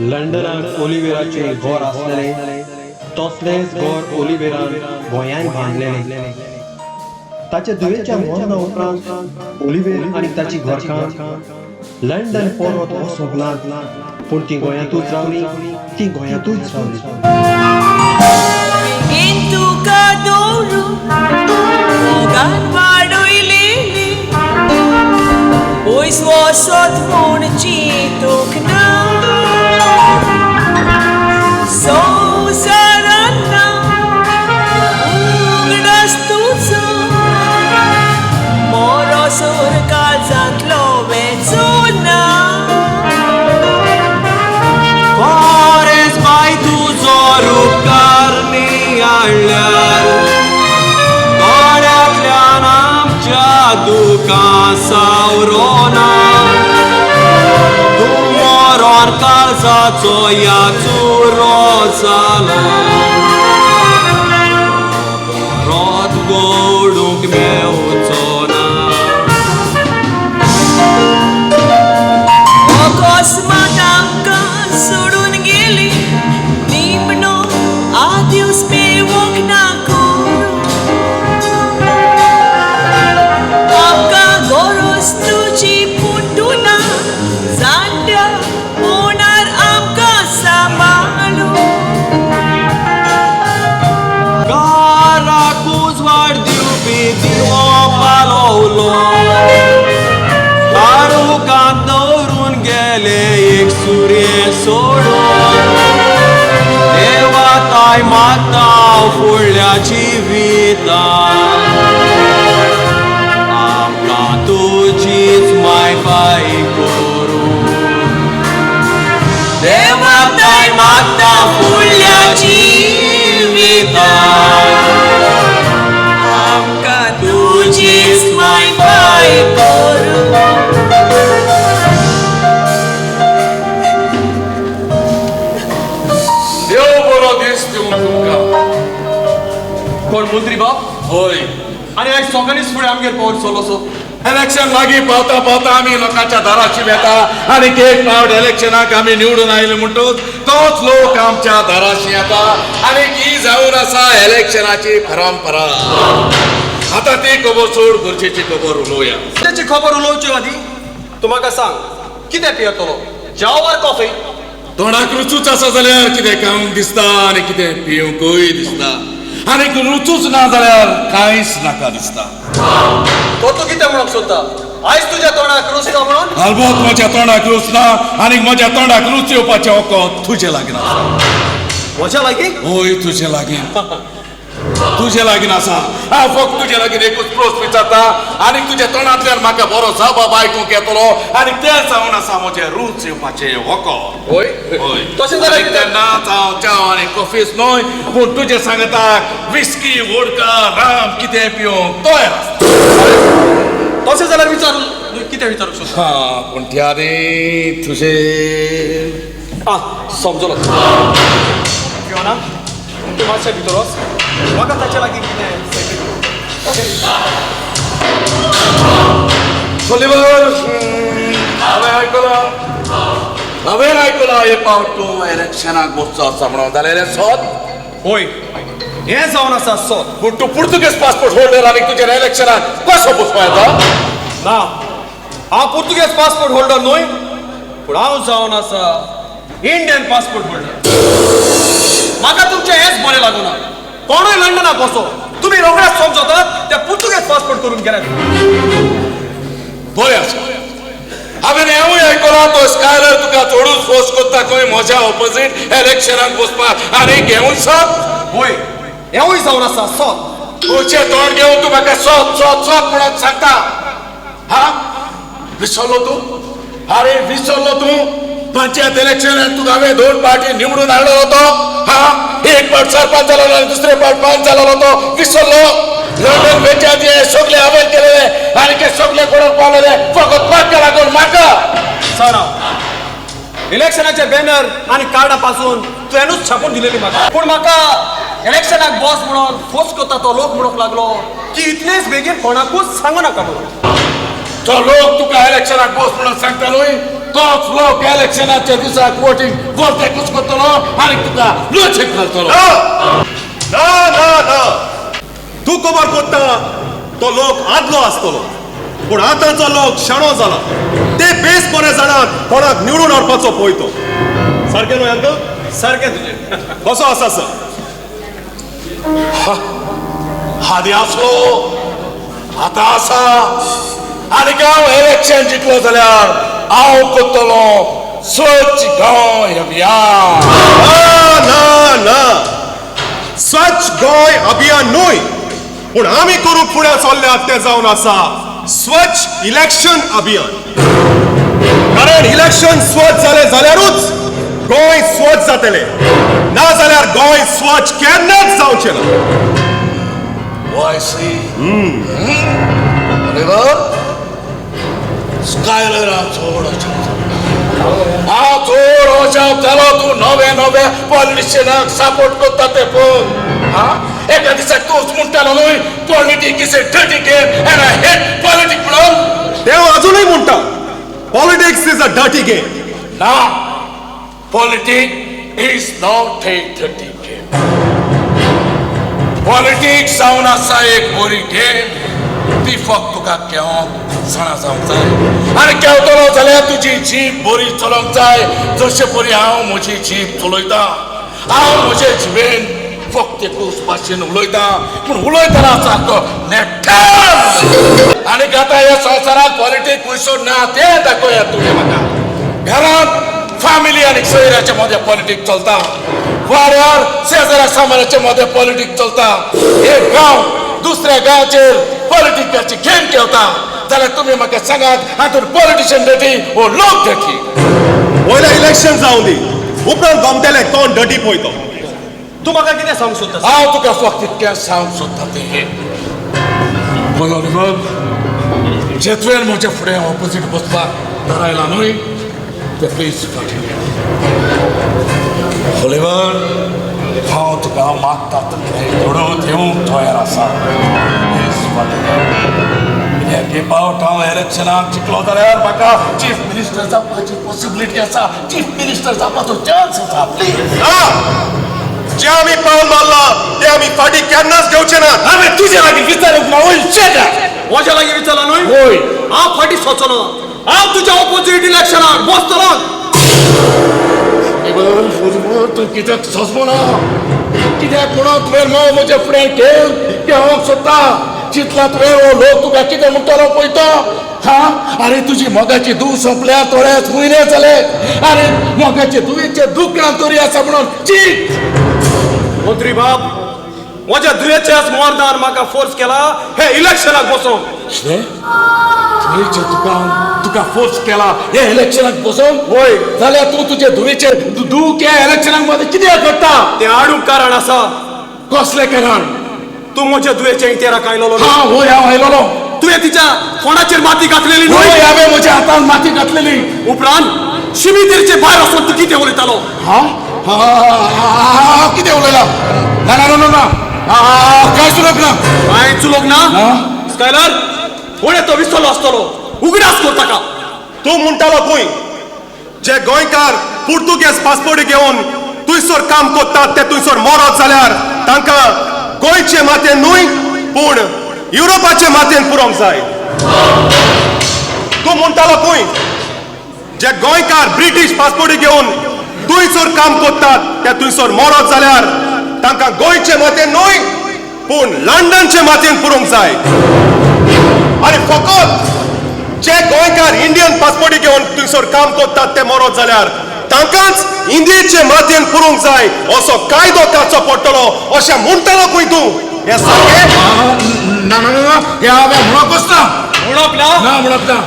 लंडनाक ओलिवेराचें घर आसलेलें तसलेंच घर ओलिवेरान गोंयांत बांदलेलें. ताच्या धुवेच्या मरणा उपरांत ओलिवेर आनी ताची घरकान्न लंडन परत वचूंक नात, पूण ती गोंयांतूच रावली, ती गोंयांतूच रावली. बेगीन तुका दवरू मोगान वाडयलेली पयस वचत म्हूण चिंतूंक ना संवसारान ना उगडास तुजो मरोसर काळजांतलो वेचो ना. कोरेस बाय तुजो रुपकार नियाळ्यार दोळ्यांतल्यान आमच्या दुकां सावरोना तूं मरोन काळजाचो ह्या चुरो जालो परत गोडूंक मेवचो ना. अकस्मात आमकां सोडून गेली निमणो आदिवस मेवूंक ना कोण आमकां गरज तुजी पूण तूं ना जाणट्या फोनार आमकां सांबाळू. घराक उजवाड दिवपी दिवो पालवलो काळोखांत दवरून गेले एक सुरये सोडून देवा ताय मागता फुडल्या जिवितान आमकां तुजीच मायपाय करूं देवा ताय मागता फुडल्या जिवितान आमकां तुजीच मायपाय करूं. देव बरो दीस दिवं तुमकां. कोण मंत्री बाब? हय. आनी आयज सगळ्यांनीच फुडें आमगेर पावल चलोसो. इलेक्शन लागीं पावता पावता आमी लोकांच्या दाराशी वेता आनी एक फावट इलेक्शनाक आमी निवडून आयले म्हणटकच तोच लोक आमच्या दाराशी येता आनी ही जावन आसा इलेक्शनाची परंपरा. आतां ती खबर सोड, गरजेची खबर उलोवया. तेची खबर उलोवचे आदी तूं म्हाका सांग कितें पियेतलो, च्याव वा कॉफी? तोंडाक रुचूच आसा जाल्यार कितें खावंक दिसता आनी कितें पिवंकूय दिसता आनी रुचूच ना जाल्यार कांयच नाका दिसता. तो तूं कितें म्हणूंक सोदता, आयज तुज्या तोंडाक रूच ना म्हणून? अलबत म्हज्या तोंडाक रूच ना आनी म्हज्या तोंडाक रूच येवपाचें वखद तुजे लागीं आसा. म्हज्या लागीं? हय, तुजे लागीं, तुजे लागीं आसा. हांव फक्त तुजे लागीं एकूच प्रस्न विचारता आनी तुज्या तोंडांतल्यान म्हाका बरो जबाब आयकूंक येतलो आनी तें जावन आसा म्हजें रूच येवपाचें वखद. हय. हय. तशें जाल्यार आनी तेन्नाच हांव च्याव आनी कॉफीच न्हय पूण तुजे सांगताक विस्की, वोडका, राम कितें पिवंक तयार आसता. तशें जाल्यार विचार, कितें विचारूंक सोदता? हा, पूण त्या आदी तुजें आं, समजलो. फियोना, तूं मातशें भितर वच, म्हाका ताचे लागीं कितें सेक्रेट. ओके. ओलिवर, हांवें आयकलां, हांवें आयकलां हे पावट तूं इलेक्शनाक बसचो आसा म्हणून, जाल्यार हें सत? हय, हें जावन आसा सत. पूण तूं पुर्तुगेज पासपोर्ट होल्डर आनी तुजेर इलेक्शनाक कसो बसपा येता? ना, हांव पुर्तुगेज पासपोर्ट होल्डर न्हय, पूण हांव जावन आसा इंडियन पासपोर्ट होल्डर. म्हाका तुमचें हेंच बरें लागूना, कोणूय लंडनाक वचो तुमी रोखडेच समजतात ते पुर्तुगेज पासपोर्ट करून गेले. बरें आसा. हांवें हेंवूय आयकलां तो स्कायलर तुका चडूच फोर्स करता खंय म्हज्या ऑपोजीट इलेक्शनाक बसपाक आनी हेंवूय सत? हय, हेंवूय जावन आसा सत. तुजें तोंड घेवन तूं म्हाका सत सत सत म्हणून सांगता? हा, विसरलो तूं? अरे विसरलो तूं पंचायत इलेक्शनाक तुका हांवें दोन पार्टी निवडून हाडलो तो? हा, एक पाट सरपंच जालो आनी दुसरे पाट पंच जालो तो विसरलो? लंडन वेच्याचे सगळे हांवें केलेले आनी ते सगळे कोणाक पावलेले फकत म्हाका लागून, म्हाका. सर, हांव इलेक्शनाचे बॅनर आनी कार्डां पासून तुवेंनूच छापून दिलेली म्हाका, पूण म्हाका इलेक्शनाक बस म्हणून फोर्स करता तो लोक म्हणूंक लागलो की इतलेच बेगीन कोणाकूच सांगू नाका म्हणून. तो लोक तुका इलेक्शनाक बस म्हणून सांगता न्हय, तोच लोक इलेक्शनाच्या दिसाक वोटींग वोटेकूच करतलो आनी तुका लचेक घालतलो. ना ना ना, तूं खबर कोत्ता तो लोक आदलो आसतलो, पूण आतांचो लोक शाणो जाला. ते बेस बरे जाणात कोणाक निवडून हाडपाचो पळय तो. सारकें न्हय अंकल? सारकें तुजें. कसो आसा सर? आदी आसलो, आतां आसा. आनी हांव इलेक्शन जिखलो जाल्यार हांव करतलो स्वच्छ गोंय अभियान. ना ना ना, स्वच्छ गोंय अभियान न्हय, पूण आमी करूंक फुडें चल्ल्यात तें जावन आसा स्वच्छ इलेक्शन अभियान. कारण इलेक्शन स्वच्छ जालें जाल्यारूच गोंय स्वच्छ जातलें, ना जाल्यार गोंय स्वच्छ केन्नाच जावचें ना. Oh, I see. Oliver, Skyler हांव चड अजाप जालो. हांव चड अजाप जालो तूं नवे नवे पॉलिटिशियनाक सपोर्ट करता ते पळोवन. हा, एका दिसा तूंच म्हणटालो न्हय, politics is a dirty game and I hate politics म्हणून. ते हांव अजुनूय म्हणटा, politics is a dirty game. ना, politics is not a dirty game. Politics जावन आसा एक बरी गेम. ती फक्त तुका घेवंक जाणा जावंक जाय, आनी घेवतलो जाल्यार तुजी जीप बरी चलोवंक जाय. जशे परी हांव म्हजी जीप चलयतां, हांव म्हजे जिबेन फक्त एकूच भाशेन उलयतां, पूण उलयतना सारको नेटान. आनी आतां ह्या संवसारांत पॉलिटीक पयसो ना तें दाखोवया तुवें म्हाका. घरांत फॅमिली आनी सोयऱ्याच्या मदें पॉलिटीक चलता, वाड्यार शेजाऱ्या सामान्याच्या मदें पॉलिटीक चलता, एक गांव दुसऱ्या गांवचेर पॉलिटिकाची गेम खेळता. जाल्यार तुमी म्हाका सांगात, हातूंत पॉलिटिशियन डटी वो लोक डटी? पयलें इलेक्शन जावं दी, उपरांत गमतलें कोण डटी पळय तो. तूं म्हाका कितें सांगूंक सोदता? हांव तुका फक्त इतकें सांगूंक सोदता तें पळय ओलिवर, जे तुवें म्हज्या फुडें ऑपोजीट बसपाक थारायलां न्हय, तें प्लीज फाटीं घे. ओलिवर, हांव तुका मागता तितलें धडो दिवंक तयार आसा. प्लीज फाटीं घे. कित्याक हे पावट हांव इलेक्शनाक जिखलो जाल्यार म्हाका चीफ मिनिस्टर जावपाची पॉसिबिलिटी आसा, चीफ मिनिस्टर जावपाचो चान्स आसा. प्लीज. ना, जे आमी पावल मारला ते आमी फाटीं केन्नाच घेवचे नात. हांवें तुजे लागीं विचारूंक ना, वयर शेट. म्हज्या लागीं विचारला न्हय? वय. हांव फाटीं सोचना, हांव तुज्या ऑपोजीट इलेक्शनाक बसतलो. तूं कित्याक सोंसलो ना? कित्याक म्हणून तुवें मोव म्हज्या फुडें खेळ घेवंक सोदता? चिंतला तुवें हो लोक तुका कितें म्हणटलो पळय तो? हा, अरे तुजी मोगाची धूव सोंपल्या थोडेच म्हयने जाले, अरे मोगाचे धुवेचे दुकान तरी आसा म्हणून चीत. मंत्री बाब, म्हज्या दुयेच्याच मर्दान म्हाका फोर्स केला हे इलेक्शनाक बसोंक. धुवेचे दुकान तुका फोर्स केला हे इलेक्शनाक बसोंक? वय. जाल्यार तूं तुजे धुवेचे दूख ह्या इलेक्शनाक मध्ये कित्याक करता? तें हाडूंक कारण आसा. कसलें कारण? तूं म्हज्या दुयेच्या इंतेराक आयलोलो न्हय? हा, वय, हांव आयलोलो. तुवें तिच्या फोंडाचेर माती घातलेली वय, न्हय? हांवें म्हज्या हातान माती घातलेली. उपरांत शिमितेरचे भायर वचून तूं कितें उलयतालो? हा हा, कितें उलयला? ना ना ना ना, काय चुलक ना. कांय चुलोक ना? स्कायलर, कोणे तो विसरलो आसतलो, उगडास कर ताका. तूं म्हणटालो खंय, जे गोंयकार पुर्तुगेज पासपोर्ट घेवन थंयसर काम करतात ते थंयसर मरत जाल्यार तांकां गोंयचे मातयेन न्हय पूण युरोपाचे मातयेन पुरोवंक जाय. तूं म्हणटालो खंय, जे गोंयकार ब्रिटीश पासपोर्ट घेवन थंयसर काम करतात ते थंयसर मरत जाल्यार तांकां गोंयचे मातयेन न्हय पूण लंडनचे मातयेन पुरोवंक जाय. आनी फकत जे गोंयकार इंडियन पासपोर्ट घेवन थंयसर काम करतात ते मरत जाल्यार तांकांच इंडियेचे मातयेन पुरोवंक जाय असो कायदो काडचो पडटलो अशें म्हणटालो खंय तूं? हें सारकें? ना ना ना, हें हांवें म्हणकूच ना. म्हणप ना? ना, म्हणप ना.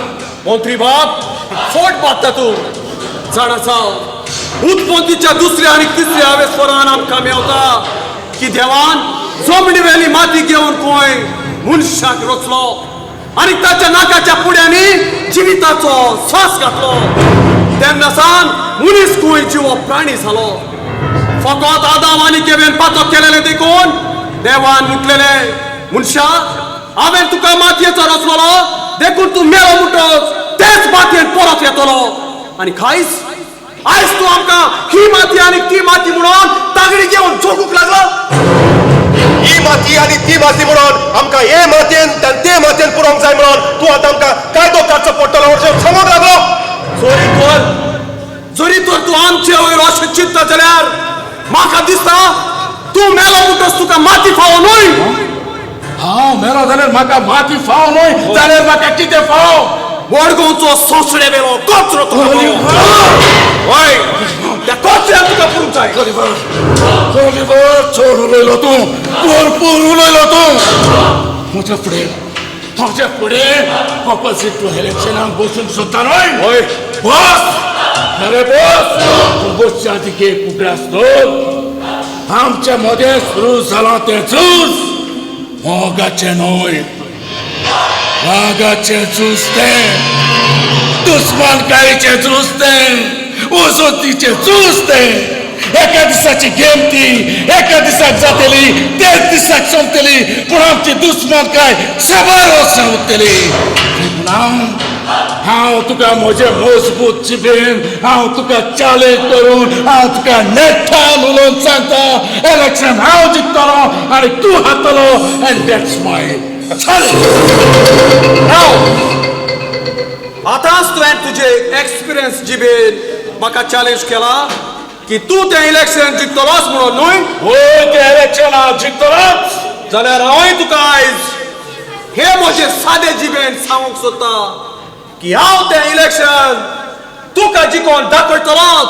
मंत्री बाब, फोट बांदता तूं. जाणा जाव, उत्पत्तीच्या दुसऱ्या आनी तिसऱ्या हावेसपरान आमकां मेवता की देवान जमणी वेली माती घेवन खंय मनशाक रचलो आनी ताच्या नाकाच्या पुड्यांनी जिविताचो स्वास घातलो. तेन्ना सान मनीस खंय जिवो प्राणी जालो. फकत आदाम आनी केवेन पातक केलेलें देखून देवान म्हटलेलें, मनशा, हांवें तुका मातयेचो रचलोलो, देखून तूं मेलो म्हणटच तेच मातयेन परत येतलो. आनी खायस आयज तूं आमकां ही माती आनी ती माती म्हणून तागडी घेवन जोगूंक लागलो. ही माती आनी ती माती म्हणून आमकां हे मातयेन ते मातयेन पुरोवंक जाय म्हणून तूं आतां आमकां कायदो काडचो पडटलो अशें सांगूंक लागलो. जरी तर जरी तर तूं आमचे वयर अशें चिंतता जाल्यार म्हाका दिसता तूं मेलो म्हणटच तुका माती फावो न्हय. हांव मेलो जाल्यार म्हाका माती फाव न्हय जाल्यार म्हाका कितें फाव? मडगांवचो सोंसडे वेलो कचरो तुका फावो. हय, त्या कचऱ्यान तुका पुरूंक जाय. ओलिव्हर, चड उलयलो तूं, भरपूर उलयलो तूं. म्हज्या फुडें म्हज्या फुडें ऑपोजीट तूं इलेक्शनाक बसूंक सोदता न्हय? हय. बस, अरे बस, तूं बसच्या आदीं एक उगडास दवर, आमच्या मदें सुरू जालां तें झूज मोगाचें न्हय, वागाचें झूज तें, दुस्मानकायेचें झूज तें, वसंतीचें झूज तें. एका दिसाची गेम ती, एका दिसाक जातली, तेच दिसाक सोंपतली, पूण आमची दुस्मानकाय साबार वर्सां उरतली. देखून हांव तुका म्हजे मजबूत जिबेन हांव तुका चॅलेंज करून हांव तुका नेटान उलोवन सांगता, इलेक्शन हांव जिखतलो आनी तूं हारतलो. And that's my challenge. राव, आतांच तुवें तुजे एक्सपिरियन्स जिबेन म्हाका चॅलेंज केला की तूं तें इलेक्शन जिखतलोच म्हणून न्हय? वय, तें इलेक्शन हांव जिखतलोच. जाल्यार हांवूय तुका आयज हे म्हजे सादे जिबेन सांगूंक सोदता की हांव तें इलेक्शन तुका जिखोवन दाखयतलोच.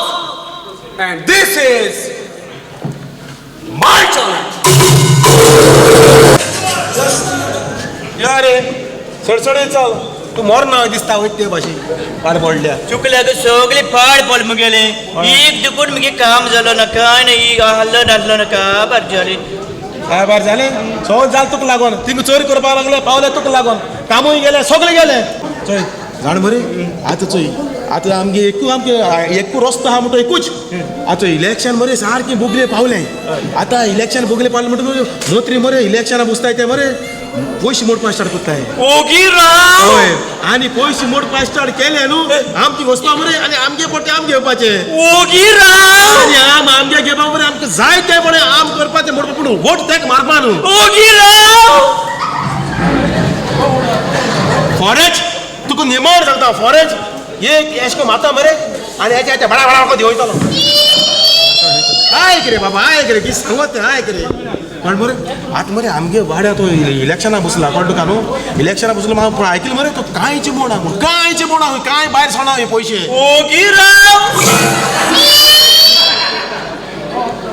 And this is my challenge. या रे सडसडीत चल, तूं मोर ना दिसता वयता ते भाशेन पाड पडल्या. चुकल्या सगळी पाड पडली मुगेली. एक दुकून मुगे काम जालो ना काय ना, एक आहलो नासलो ना काबार जाली. काबार जालें सगळें जालें तुका लागोन. थिंगा चोरी करपाक लागले पावले तुका लागोन, कामूय गेलें सगळें गेलें. चोय जाण मरे आतां चोय आतां आमगे एकू आमगे एकू रस्तो आहा म्हणटा एकूच. आतां इलेक्शन मरे सारकें बुगले पावलें. आतां इलेक्शन बुगले पावलें म्हणटकूच मंत्री मरे इलेक्शनां बसताय ते मरे पयशे मोडपा स्टार्ट करताय. ओगी राव. हय, आनी पयशे मोडपा स्टार्ट केले न्हू आमची वचपा मरे आनी आमगे पोटे आम घेवपाचे. ओगी राव. आनी आम आमगे घेवपा मरे आमकां जाय ते पळय आम करपाचे मोडपा, पूण वोट तेक मारपा न्हू. ओगी राव. फॉरेज तुका निमण सांगता, फॉरेज एक एश कोन मारता मरे आनी हेच्या हेच्या बडा बडा देंवयतलो. आयक रे बाबा, आयक रे, कितें सांगत तें आयक रे. कोण मरे आतां मरे आमगे वाड्या तो इलेक्शना बसला, कोण तुका न्हू इलेक्शना बसलो. म्हाका आयकलें मरे तो कांयचे मोडा म्हूण, कांयचे मोडा, कांय भायर सोडना हे पयशे. ओगी राव.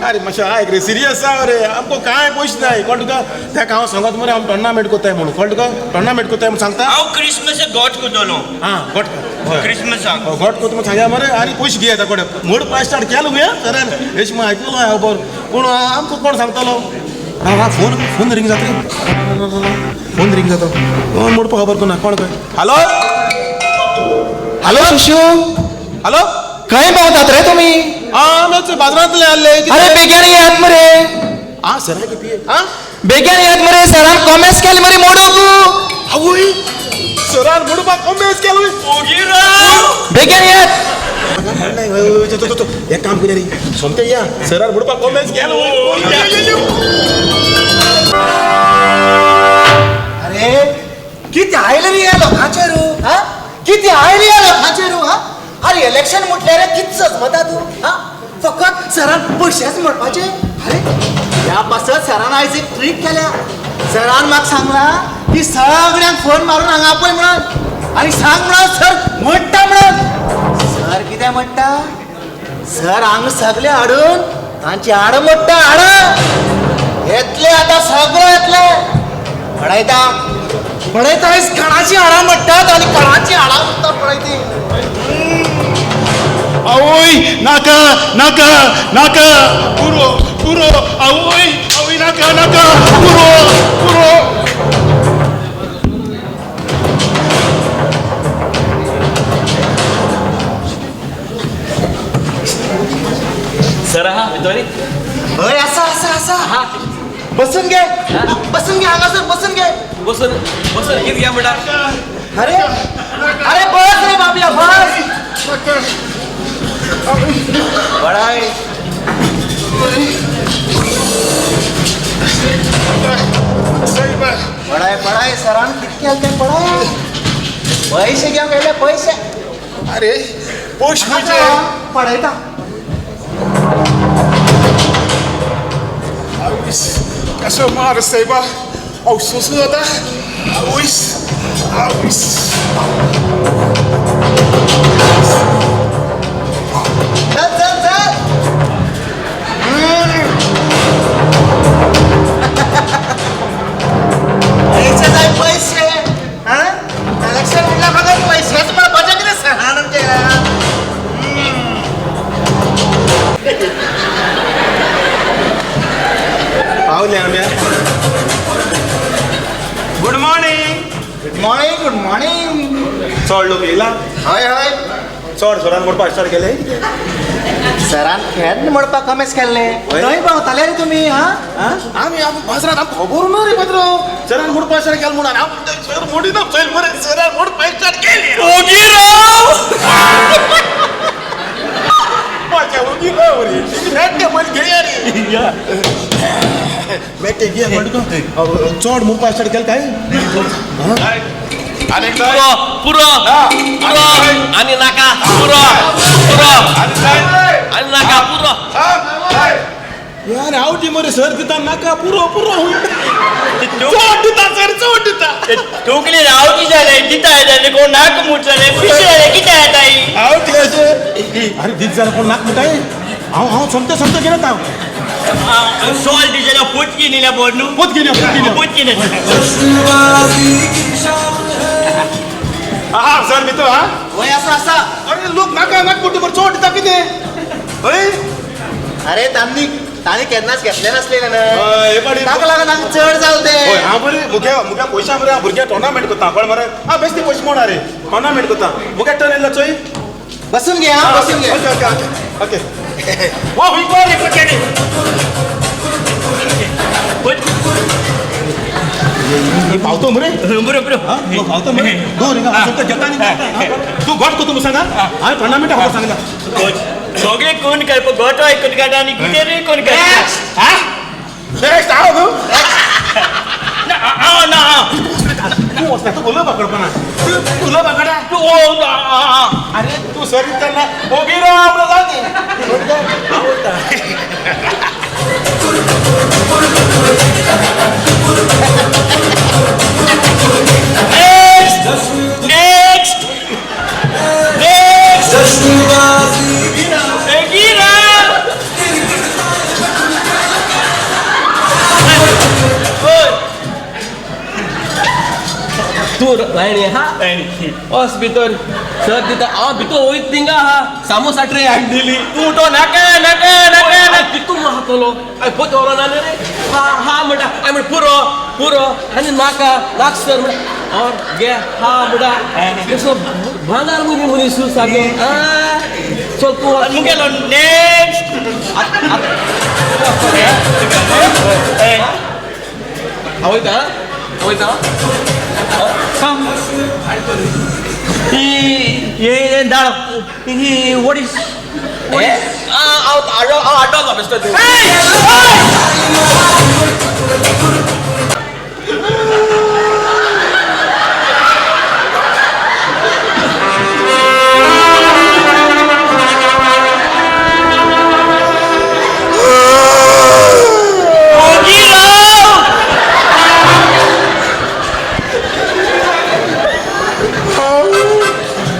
अरे मातशें आयक रे, सिरियस जाव रे, आमकां कांय पयशे जाय. कोण तुका तेका हांव सांगत मरे आम टोर्नामेंट कोत्ताय म्हणून, कोण तुका टोर्नामेंट कोत्ताय म्हणून सांगता. हांव क्रिसमसाक गोट कोतलो. आं गोट कर, क्रिसमसाक गोट कोत म्हूण सांगया मरे आनी पयशे घेया ताका कडेन मोड प्रायस स्टार्ट केलो मगे सरान एश म्हूण आयकलो हांव खबर. पूण आमकां कोण सांगतलो? हा फोन फोन रिंग जाता रे, फोन रिंग जाता, कोण मोडपा खबर कोण कोण खंय. हॅलो हॅलो सुशू, हॅलो, खंय भोंवतात रे तुमी? आं बाजारांतले आसले. अरे बेगीन येयात मरे. आं सर कितें? आं बेगीन येयात मरे, सरान कॉमेस केले मरे मोडूंक. आवय सरान मोडपाक कॉमेस केलो. ओगी राव. बेगीन येयात. एक काम करूया रे, सोमते या सरान मोडपाक कॉमेस केलो. अरे किती आयले रे या लोकांचेर, हा किती आयले या लोकांचेर. हा अरे इलेक्शन म्हटल्यार कितें सजमता तूं? हा फकत सरान पयशेच म्हणपाचे? अरे ह्या पासत सरान आयज एक ट्रीक केल्या. सरान म्हाका सांगला की सगळ्यांक फोन मारून हांगा आपय म्हणून आनी सांग म्हणून सर म्हणटा म्हणून. सर कितें म्हणटा? सर हांगा सगळे हाडून तांची हाडां मोडटा, हाडां येतले आतां सगळे येतले. पळयता पळयता आयज कणाची हाडां मोडटात आनी कणाची हाडां मोडटात पळयती. आवय नाका नाका नाका, पुरो पुरो, आवय आवय नाका नाका, पुरो पुरो. सर हा भितर. हय आसा आसा आसा, बसून घे बसून घे, हांगासर बसून घे. बसून बसून कितें घे म्हणटा? अरे अरे बस रे बाबल्या बस. पडाय. पडाय पडाय सरान कितें केलें तें पडाय. पयशे घेवंक येयले पयशे. अरे पयशे खंयचे? पडयता. आवयस, कसो मार सायबा, हांव सोंसूं जाता. आवयस आवयस. चल चल चल. पैसे जाय पैसे. हा, इलेक्शन म्हणल्यार फकत पैसेच म्हणपाचें कितें सरान आमच्या. पावले आमी. Good morning. Good morning. Good morning. चड लोक येयला. हय हय. चड सरान मोडपा स्टार्ट केले. सरान खेळ म्हणपाक कमेच केल्ले. थंय भोंवताले रे तुमी? हा, आमी आमी बाजारात आमकां खबर ना रे पात्रांव, सरान मोडपा स्टार्ट केलें म्हणून. हांव सर मोडिना चल मरे, सरान मोडपा स्टार्ट केलें. ओगी राव. माझ्या ओगी राव रे, मेट्टे पयलीं घेया रे, मेट्टे घे म्हणटा. चड मोडपा स्टार्ट केलें काय? आनीक पुरो पुरो पुरो आनी नाका पुरो पुरो आनी नाका पुरो. यार आवटी मरे सर दिता नाका पुरो पुरो. चड दिता सर, चड दिता. टोकली रावची जाले दिता जाले कोण नाक मूट जाले पिशे जाले कितें जाता. आवटी अशें. अरे दीत जाल्यार कोण नाक मुटाय? हांव हांव सोमतें सोमतें घेता हांव. सॉल्ट दिसल्या पोटकी निल्या बोर न्हू. पोत घेवया, पोत घेवया. पोटकी. हा सर भितर हा. वय आसा आसा. अरे लोक नाका नाक मुट्टे बरं चड दिता कितें? हय. अरे तांणी तांणी केन्नाच घेतले नासले हय, हे पाडी. ताका लागून आमकां चड जालें हय तें. हांव बरें मुगे मुगे पयशा मरे हांव भुरग्यां टोर्नामेंट करता कळ मरे. हांव बेश्टे पयशे मोडा रे, टोर्नामेंट करता. मुगे टर्न येयलो चोय. बसून घे. हा, बसून घे. Okay okay okay okay. हो हुंय रे पट्यानी. पावतो मरे. बरो बरो. पावतो मरे. दोन हिंगा हांव सोमतो घेता आनी तूं घट करता म्हूण सांगा. हांवें टोर्नामेंटा खबर सांगला. सगळे कोण करपा गोटो कोण काडटा आनी कितें कोण काडटा. नेक्स्ट हांव न्हू. ना हांव ना हांव. तूं वचना, तूं उलोवपा कळपाना. तूं उलोवपा कळटा. तूं अरे तूं सर विचारना ओगी राव म्हणून जावं दी. Next next next. ओगी राव. तूं लायणी हा वच भितर सर दिता. हांव भितर वयत थिंगा आहा सामोसा ट्रे हाडून दिली. तूं तो नाका नाका नाका नाका. कितू मारतलो हांवें पोत व्हरोन रे. हा हा म्हणटा. हांवें म्हणलें पुरो पुरो आनी नाका नाक सर म्हणटा. और गे हा म्हणटा. कसो भांगार मुनी मनीस सारको. चल तूं वच. मुगेलो नेक्स्ट. हांव वयता हांव वयता. ही दाळ ही what is हांव हांव आड्डो बेश्टो. ओगी राव.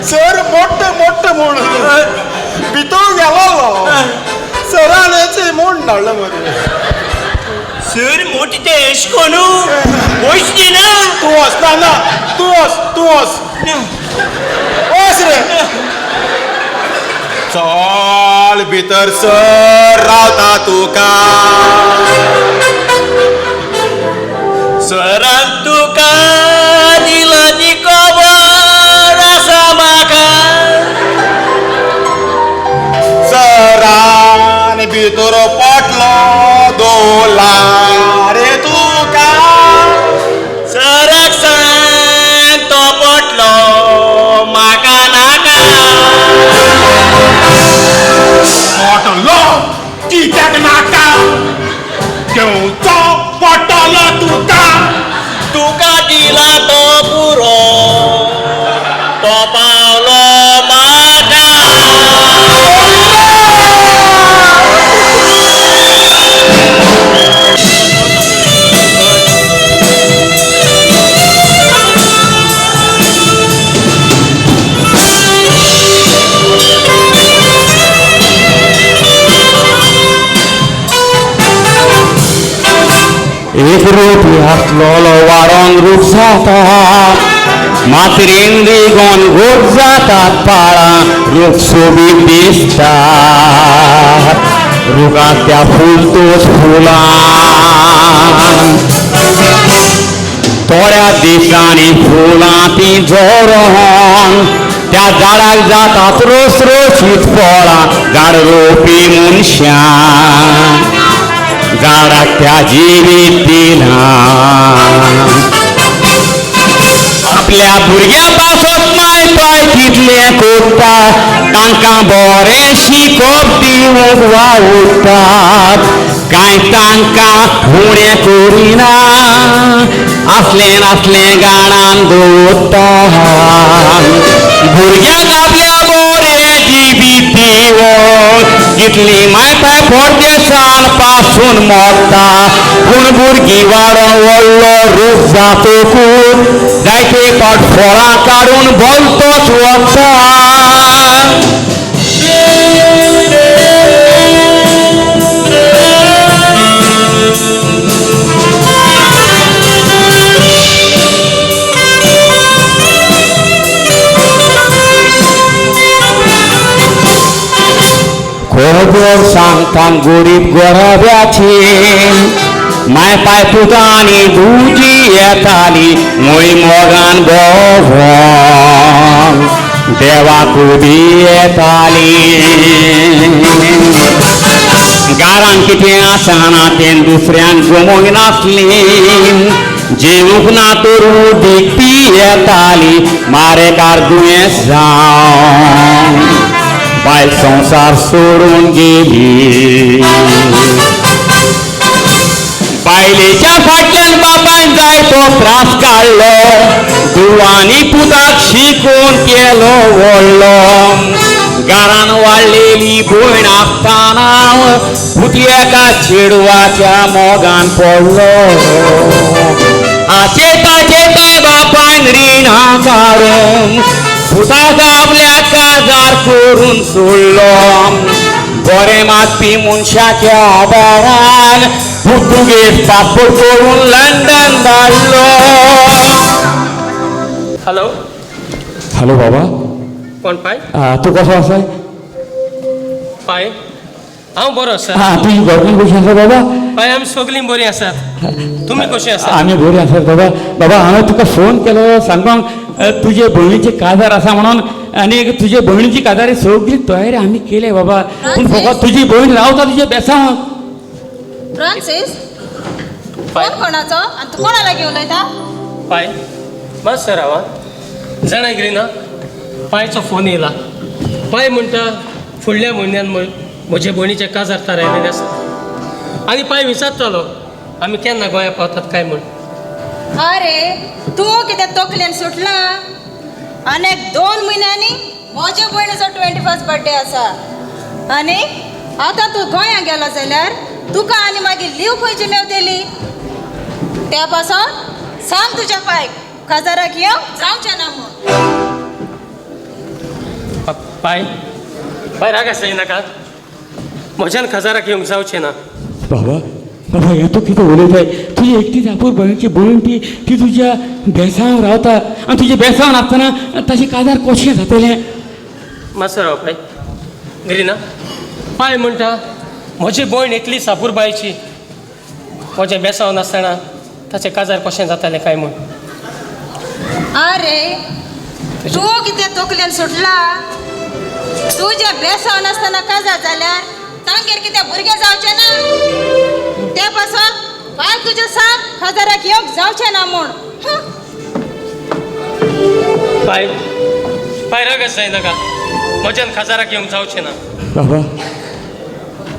सर मोठे मोठे म्हूण भितर गेलो सरान म्हूण धाडलो मरे. सर मोठी ते एश कोणू वयच दिना. तूं वच ना ना तूं वच, तूं वच, वच रे. चल भितर सर रावता तुका. सरान तुका दिला ती खबर आसा म्हाका. सरान भितर पोटलो दोला रे तुका. सराक सांग तो पटलो म्हाका नाका. कित्याक नाका घेवचो पडटलो तुका. तुका दिला तो पुरो तो पावलो म्हाका. एक रोपी आसलेलो वारोन रूप जाता मातरेन रिगोन गोड जातात पाळां रूख सोबीत दिसतात रुखाक त्या फुलतोच फुलां थोड्या दिसांनी फुलां तीं झरोन त्या झाडाक जातात रोस रोशीत फळां झाड रोवपी मनशां झाडाक त्या जिवीत दिलां. आपल्या भुरग्यां पासत माय पाय कितलें कोत्ता तांकां बरें शिकोवप दिवंक वावुरतात कांय तांकां उणें करिना आसलें नासलें गाणान दवरतात भुरग्यांक आपल्या बरें जिवीत दिवंक कितली माय पाय परदेसान पासून मरता पूण भुरगीं वाडोन व्हडलो रूख जातकूच जायते फावट फळां काडून भलतोच वता. खबर सांगता गरीब गोराब्याची माय पाय पुतांनी दुजी येताली मुय मोगान भोंवन देवाक उबी येताली. घरान कितें आसना तें दुसऱ्यांक गमोवंक नासली जेवूंक ना तर उदीक पियेताली मारेकार दुयेंस जावन बायल संवसार सोडून गेली. बायलेच्या फाटल्यान बापायन जायतो त्रास काडलो धुवांनी पुताक शिकून केलो व्हडलो. घरान वाडलेली भयण आसतना पूत एका चेडवाच्या मोगान पडलो. आचेता चेता बापायन रिणां काडून पुताक आपल्या काजार करून सोडलो. बरें मागपी मनशाच्या आदारान पुर्तुगेज पासपोर्ट करून लंडन धाडलो. हॅलो हॅलो बाबा. कोण पाय? तूं कसो आसा? पाय हांव बरो आसा. आं तुजी घरकान्न कशी आसा बाबा? पाय आमी सगळीं बरीं आसात. तुमी कशीं आसात? आमी बरीं आसात बाबा. बाबा हांवें तुका फोन केलो सांगपाक तुजे भयणीचे काजार आसा म्हणून आनी तुजे भयणीची काजारी सगळी तयारी आमी केले बाबा पूण फकत तुजी भयण रावता तुजे बेसांव. फ्रांसीस फोन कोणाचो आनी तूं कोणा लागीं उलयता? पाय मातसो राव जाणा ग्रिना पायचो फोन येयला. पाय म्हणटा फुडल्या म्हयन्यान म्हजे भयणीचें काजार थारायलेलें आसा आनी पाय विचारतालो आमी केन्ना गोंया पावतात काय म्हूण. अरे तूं कितें तकलेन सुटला? आनी 2 म्हयन्यांनी म्हजे भयणीचो 21st birthday आसा आनी आतां तूं गोंया गेलो जाल्यार तुका आनी मागीर लीव खंयची मेवतली? त्या पासून सांग तुज्या पायक काजाराक येवंक जावचें ना म्हूण. पाय पाय राग आसा नाका म्हज्यान काजाराक येवंक जावचें ना. बाबा बाबा हें तूं कितें उलयताय? तुजी एकटीच आपूर भयणची भयण ती ती तुज्या बेसांव रावता आनी तुज्या बेसांव नासतना ताचें काजार कशें जातलें? मातसो राव पाय ग्रिना पाय म्हणटा म्हजी भयण एकली सापूरबायची म्हजें बेसांव नासतना ताचें काजार कशें जातालें काय म्हूण. अरे तूं कितें तकलेन सुटला? तुजें बेसांव नासतना काजार जाल्यार तांगेर कितें भुरगें जावचें ना? त्या पासून बाय तुजें सांग काजाराक येवंक जावचें ना म्हूण. पाय पाय रागच जायनाका म्हज्यान काजाराक येवंक जावचें ना. बाबा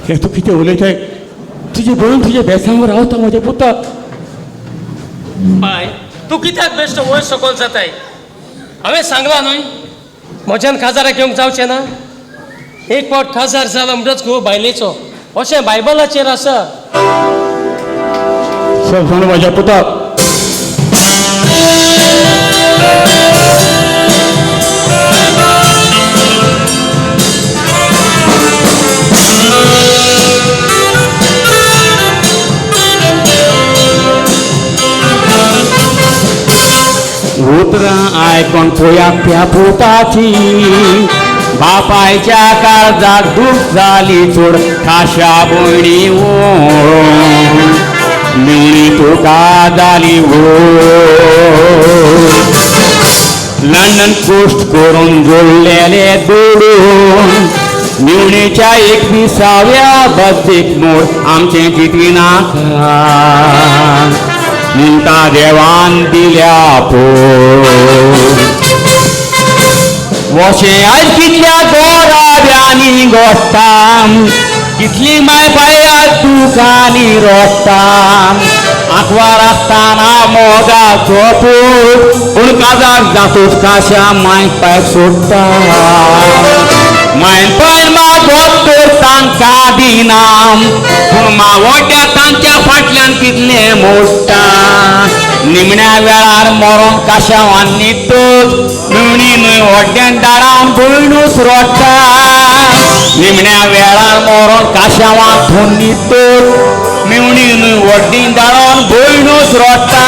हें तूं कितें उलयताय? तुजे भयण तुज्या बेसांग रावता म्हज्या पुता. बाय, तूं कित्याक बेश्टो वयर सकयल जाताय? हांवें सांगलां न्हय, म्हज्यान काजाराक येवंक जावचें ना. एक फावट काजार जाला म्हणटच घोव बायलेचो, अशें बायबलाचेर आसा. समजून म्हज्या पुता. उतरां आयकोन पोया त्या पुताची, बापायच्या काळजाक दूख जाली चड. खाशा भयणी ओड मेवणी तुका जाली व्हड. लंडन पोस्ट करून जोडलेले दुडू मेवणेच्या 21व्या बर्थडेक मोड आमचें चिंतिनाका म्हणटा देवान दिल्या पोड. वशें आयज कितल्या गोराव्यांनी गोडटा, कितली माय बाय दुकानी रोडटा. आंकवार आसतना मोगाचो पूत, पूण काजार जातूच काशा माय पायक सोडटा. मायन पायन मागोत तर तांकां दिना, पूण मावोड्या तांच्या फाटल्यान कितलें मोडटा. निमण्या वेळार मरोन काशावान न्हिदतच निमणी न्हय व्हड्ड्यान दारान भयणूच रोडटा. निमण्या वेळार मरोन काशावान थोन न्हिदतच मेवणी न्हय व्हड्डी दारान भयणूच रोडटा.